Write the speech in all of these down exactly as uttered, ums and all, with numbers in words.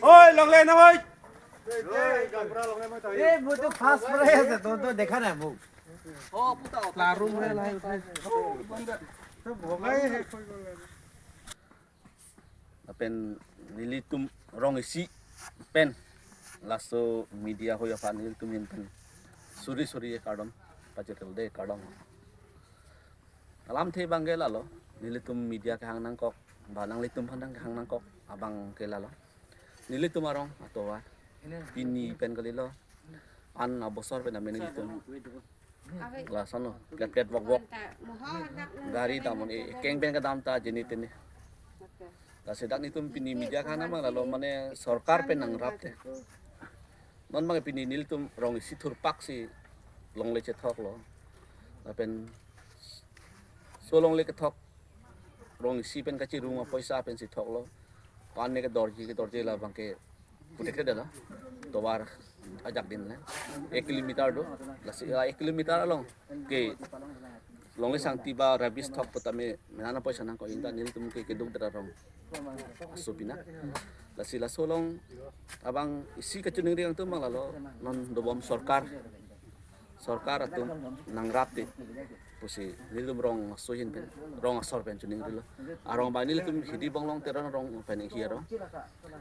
Oi, longle na oi. Ei, mo to first prize ase, to, to dekha na mo. Larum hai lai. To bhogai hai koi koi. Lapen nelitum rong isi pen laso media hoi aphan nelitum ahin pen suri suri kardom pajirlo de, kardom. Alamthe abang ke lalo, nelitum media kehang nangkok, ba nanglitum aphan nang kehang nangkok abang ke lalo. Nelitum arong atovar pini pen kalilo, an abosor pen amen nelitum lason lo, plet plet vok vok gari damon, e keng pen kedam ta jeni teni. Lasi dak nelitum pini media kehang nang abang lalo, mane sorkar pen nangrap te. Non abang pini nelitum rong isi thurpak si longle chethoklo. Lapen so longle kethok, rong isi pen kachirung apoisa pensi thoklo. Pan ne kedorji, kedorji la abang ke putik ke dala. Tovar ajak din le. Ek kilometer do. Lasi, ah, ek kilometer along ke longle sangti ba rubbish thok pu tame mena na poisa nangkok, inta nelitum ke keduk dera rong aso pina. Lasi laso along abang isi kachiningri kangtung abang lalo, non dobom sorkar, sorkar atum nangrap te pusi nelitum rong aso ahin pen, rong asor pen chiningrilo. Arong abang nelitum Hidi Bonglong Teron arong pen hi arong.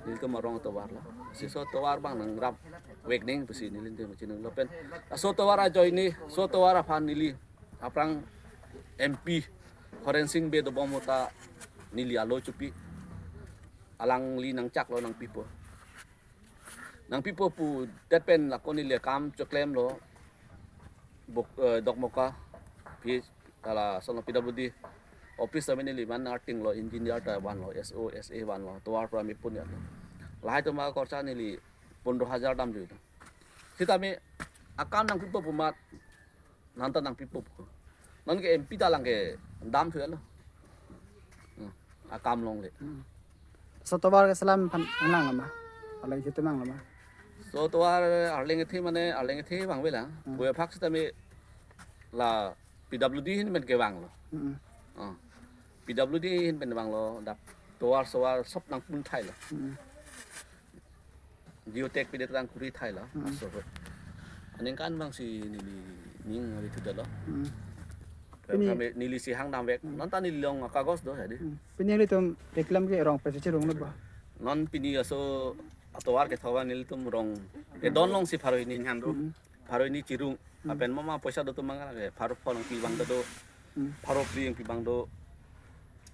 Nelitum arong atovar lo. Si so tovar abang nangrap vek nang pusi nelitum chiningri lapen aso tovar ajoine, so tovar aphan neli aphrang M P Horen Sing Bey dobom ahut ta neli alo chopi, alangli nangchaklo, nangpipo. Nangpipo pudet pen ako neli akam choklemlo. Bok, eh, Dokmoka, P H, ala sono P W D office tame neli man arting lo, engineer ta vanlo, S O, S A vanlo, tovar pura me pun ya lo. Lahai atum akorcha neli pondro hajar damjui lo. Sitame akam nangpipo pu amat, nanta nangpipo pu. Non ke M P ta lang kedam thu ya lo. Hmm. Akam longle. Hmm. So tovar ke selam aphan nang lang lama. Alai situ nang lama. So tovar arleng kethe mane arleng kethe vangve lang. Hmm. Puvoiphak sitame la P W D ahin pen kevanglo. Hmm. Ah. P W D ahin pen vanglo, dak tovar sovar sob nangpun thailo. Hmm. Geotag pidet lang kuri thailo. Hmm. Aso. Aningkan abang si neli ning ave thu dalo. Hmm. Pini kami neli si hang dam vek. Hmm. Nonta neli along akagos do hadi. Hmm. Pini nelitum reklam ke rong pensi chirung lo ba? Non pini aso atovar kethok abang nelitum rong, eh, don along si pharo hini. Hmm. Pharo hini chirung. Hmm. Lapen mama poisa do atum abang ke pharo phongo pi abang do. Hmm. Pharo phli pi abang do.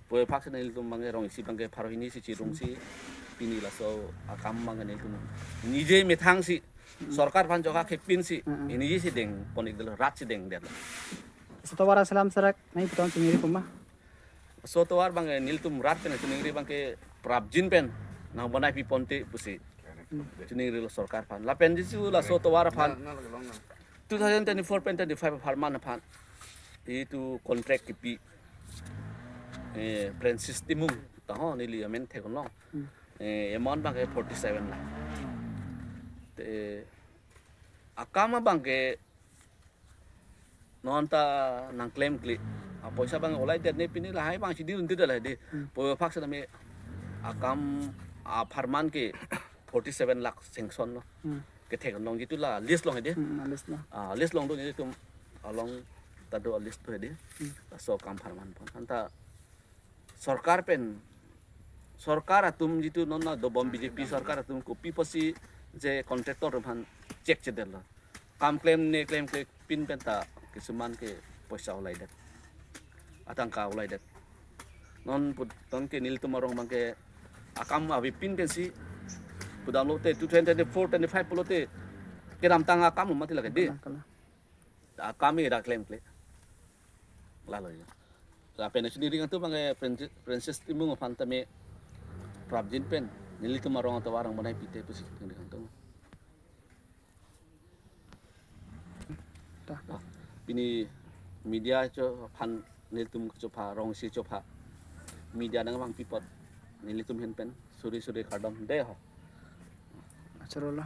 Puvoiphak si nelitum abang ke rong isi abang ke pharo hini si chirung si pini laso akam abang ke nelitum nije methang si, hmm, sorkar aphan chokha kepin si, hmm, hmm, nije si dengpon-ik detlo, rat si dengdetlo. So tovar aselam serak nangtum chiningri pu ma? So tovar abang ke nelitum rat pen chiningri abang ke prapjin pen nangbonai piponte pusi, hmm, chiningrilo sorkar aphan. Lapen jisu laso tovar aphan two thousand twenty-four pen twenty-five apharman aphan itu contract kipi, eh, Francis Timung, taho neli amen theklong. Hmm. Eh, amount abang ke forty-seven lakh. Te akam abang ke nonta nangklemkle. Apoisa abang olai det ne pini lahai abang si di unti dah lahai di. Hmm. Puvoiphak sitame akam apharman ke forty-seven lakh sanction lo. Hmm. Kethek long jitu la list long hedi. Hmm, list lo. Ah, list long do nelitum along ta do list do hedi. Hmm. Laso akam apharman pon. Anta sorkar pen, sorkar atum jitu non na dobom B J P sorkar atum kopi pusi je contractor atum aphan check chedetlo. Kam klem ne klemkle pin pen ta kisuman ke poisa olai det. Atangka olai det. Non put, non ke nelitum arong abang ke akam avepin pensi pudam lote two thousand twenty-four twenty-five pulote kedamtang akam mati lake di. Kalang, kalang. Akam ira klemkle. Lalo ya. Lapen chiningri kangtung abang ke Francis, Francis Timung aphan tame prapjin pen nelitum arong atovar nangbonai pite pusi chiningri kangtung. Ta. Ah, pini media cho aphan nelitum chopha, rong isi chopha, media nangvangpi apot nelitum ahin pen suri suri kardom de ho. Achoro lo.